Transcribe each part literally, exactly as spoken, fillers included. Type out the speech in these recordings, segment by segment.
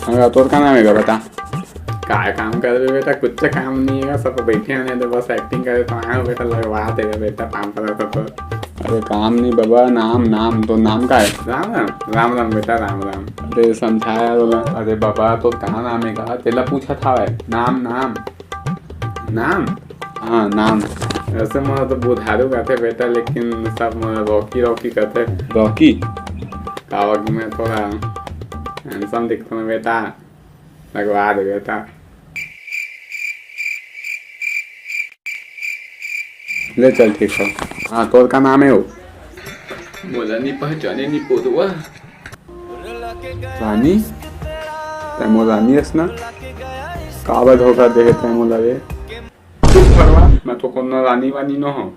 हाँ, तोर का नाम हे गा, बता। काय काम करबे बेटा, कुछ काम नहीं हे, सब बैठे हैं तो बस acting करे तो आए हो बेटा, लगवा दे बेटा पाँच सौ तो। अरे काम नहीं बाबा, नाम, नाम, तो नाम का हे? राम राम, राम राम बेटा, राम राम। अरे समझाया बोला। अरे बाबा, तो का नाम हे गा? तेला पूछत हवय, नाम, नाम। नाम? हाँ, नाम। वैसे मोला तो बुधारू कथे बेटा, लेकिन सब मोला रॉकी, रॉकी कथे। रॉकी? काबर कि मैं थोड़ा handsome दिखथों ना बेटा, लगवा दे बेटा। ले चल, ठीक हे। हाँ, तोर का नाम हे वो? मोला नहीं पहचाने नहीं पोदवा। रानी? तैं मोर रानी अस ना? काबर धोखा दे हे तैं मोला रे? चुप भरवा, मैं तो कोनो रानी वानी नो हूँ।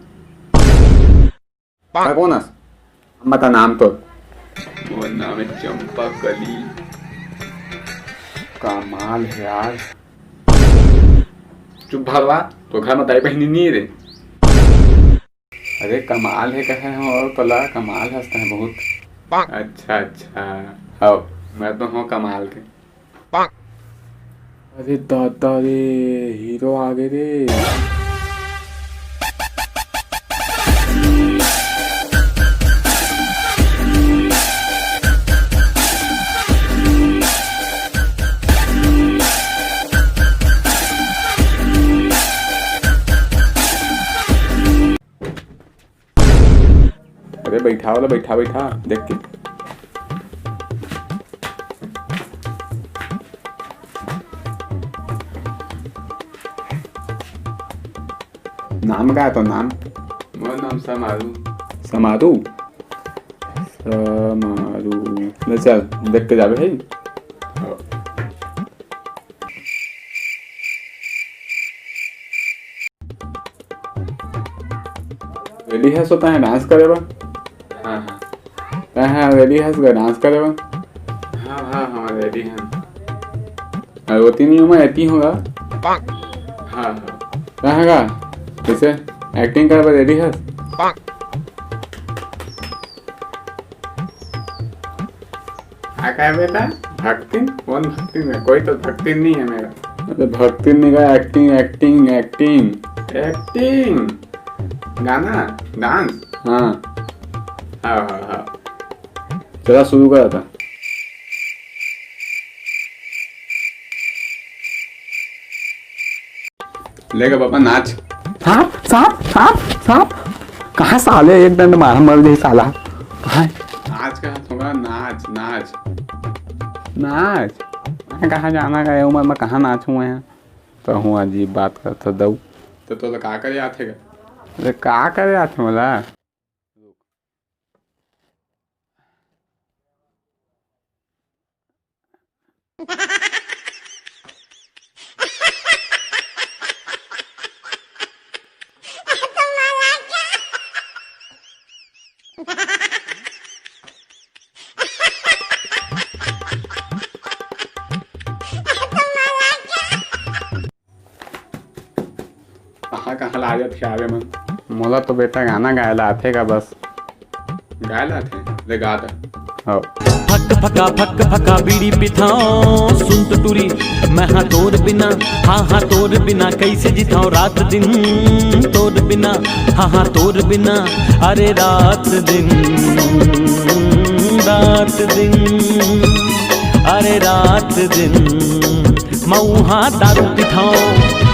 तैं कोन अस? बता नाम तो। मोर नाम हे चंपा कली। कमाल हे यार। चुप भरवा, तो घर में दाई बहिनी नहीं रे। अरे कमाल हे कहे हूँ, और तोला कमाल हंसता है बहुत। अच्छा, अच्छा। हव, मैं तो हूँ कमाल के। अरे दादा रे, हीरो आ गे रे। अरे बैठा वाला, बैठा, बैठा, देख के। नाम का हे तोर नाम? मोर नाम समारू। समारू? समारू। ले चल, देख के जाबे हे। Ready हस तैं dance करे बर? हाँ, हाँ। तैं ready हस गा dance करे बर? हाँ, हाँ, हाँ, ready हन। अरे ओती नहीं हूँ मैं, एती हूँ गा। हाँ, हाँ। तैं गा, कइसे acting करे बर ready हस? का, का हे बेटा? भक्तिन? कौन भक्तिन हे? कोई तो भक्तिन नहीं है मेरा। अरे भक्तिन नहीं का, acting, acting, acting। Acting? गाना? Dance? हाँ। हाँ, हाँ, हाँ। चला शुरू कर था। ले गा बाबा, नाच। सांप, सांप, सांप, सांप। कहाँ साले एक डंड मारा, मर गई साला। कहाँ है? नाच कहाँ थोड़ा, नाच, नाच। नाच? मैं कहाँ जाना का, ये उम्र में कहाँ नाचूं मैं? तो हूँ अजीब बात करता दऊ। तो तोला का करे आथे गा? अरे का करे आथे मोला? कहाँ कहाँ ला जात हे आवे मन। मोला तो बेटा गाना गाए ला आथे गा बस। गाए ला आथे? ले गा दा। हव। फक फका फक फका बीड़ी पिथाओ सुन तो टूरी, मैं हाँ तोर बिना, हाँ हाँ तोर बिना कैसे जिथाओ रात दिन तोर बिना, हाँ हाँ तोर बिना, अरे रात दिन, रात दिन, अरे रात दिन। मऊहा दारू पिथाओ,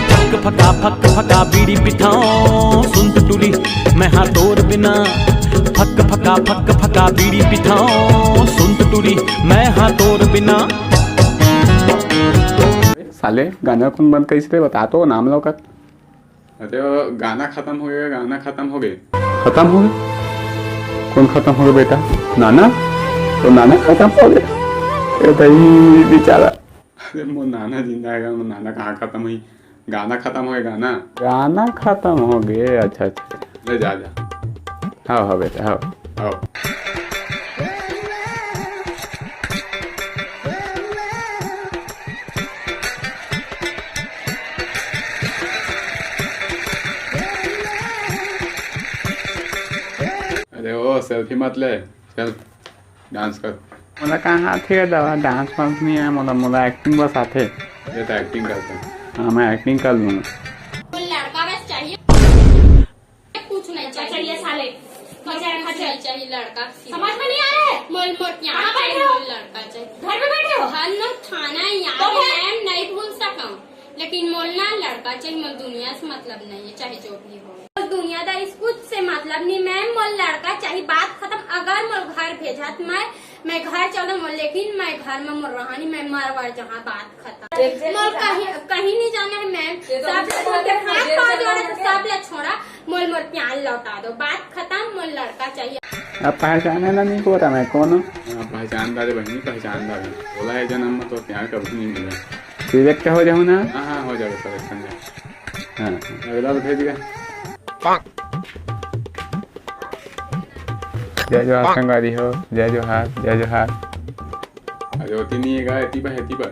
फक फका फक फका बीड़ी पिथाओ सुन तो टूरी, मैं हाँ तोर बिना। फक फका फक फका बीड़ी पिथाओ सुन तो टूरी, मैं हाँ तोर बिना। साले गाना कौन बंद करिस रे, बता तो नाम लो कर। अरे वो गाना खत्म हो गया, गाना खत्म हो गया। खत्म हो गया? कौन खत्म हो गया बेटा? नाना? तो नाना खत्म हो गया? ए भाई बेचारा। अरे मोर नाना जिंदा हे, मोर नाना कहाँ खत्म हुई? गाना खत्म हो गया, गाना। गाना खत्म हो गए, अच्छा अच्छा। ले जा, जा। हाँ हाँ बेटा, हाँ। हाँ। अरे ओ selfie मत ले, चल dance कर। मोला कहाँ आथे गा दवा, डांस वांस नहीं आए मोला, मोला एक्टिंग बस आथे। ये तो एक्टिंग करता है। हाँ, मैं एक्टिंग कर लूँगा। वो लड़का बस चाहिए, कुछ नहीं चाहिए। चाहिए साले। कुछ नहीं चाहिए, लड़का। समझ में नहीं आ रहा है। मोल मोल यहाँ कहाँ बैठे हो? लड़का चाहिए। घर में बैठे हो? हम लोग थाना यहाँ तो पे फिर? मैम नहीं भूल सका, लेकिन मोल ना लड़का चाहिए, मोल दुनिया से मतलब नहीं है, चाहे जो भी हो। मोल दुनियादारी से कुछ से मतलब नहीं मैम, मोल लड़का चाहिए, बात खत्म। अगर मोल घर भेजत मैं, मैं घर चल दूँ, लेकिन मैं घर में मोर रहानी, मैं मर वर जहाँ, बात खत्म। मोल कहीं, कहीं नहीं जाना है मैम। सब ले छोड़ के हाथ पाँव जोड़े, सब ले छोड़ा, मोल मोर प्यार लौटा दो, बात खत्म, मोल लड़का चाहिए। अब पहचाने ला नहीं हो रहा मैं कौन हूँ? हाँ, पहचान डाले बहनी, पहचान डाले। बोला है जन्म में तो प्यार कभी नहीं मिला। सिलेक्ट हो जाऊँ ना? हाँ, हाँ, हो जाएगा, सिलेक्शन। हाँ। अगला तो भेज गया। जय जोहार संगवारी हो, जय जोहार, जय जोहार। अरे, ओती नहीं है गा, एती बा, एती बा।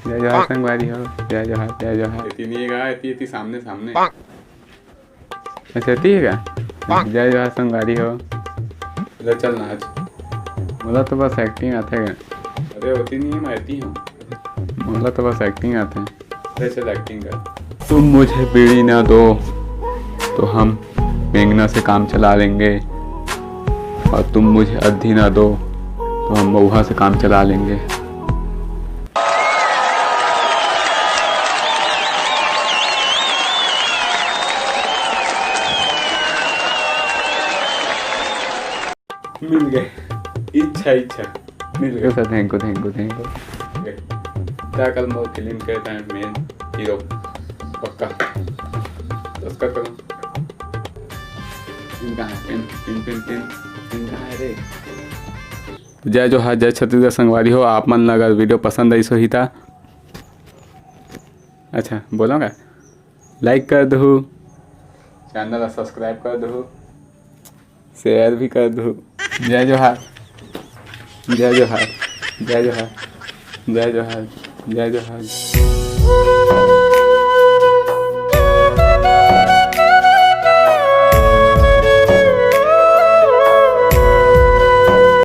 जय जोहार संगवारी हो, जय जोहार, जय जोहार। एती नहीं है गा, एती, एती सामने, सामने। अच्छा, एती है गा? जय जोहार संगवारी हो। ले चल नाच। मोला तो बस एक्टिंग आथे गा। अरे, ओती नहीं है, मैं एती हूँ। मोला तो बस एक्टिंग आथे। ले चल, एक्टिंग कर। तुम मुझे बीड़ी ना दो तो हम बेंगना से काम चला लेंगे, और तुम मुझे अद्धी ना दो तो हम मऊहा से काम चला लेंगे। मिल गए। इच्छा, इच्छा। मिल गए। Sir, thank you, thank you, thank you। मिल गए। ता कल मोर फिल्म के time main hero पक्का। दस्तखत करो। पेन कहाँ है? Pen, pen, pen, pen, pen कहाँ है रे? जय जोहार, जय छत्तीसगढ़ संगवारी हो। आप मन ला अगर video पसंद आइस होही ता, अच्छा, बोलूँगा, like कर दहू, channel ला subscribe कर दहू, share भी कर दहू। जय जोहार, जय जोहार, जय जोहार, जय जोहार, जय जोहार।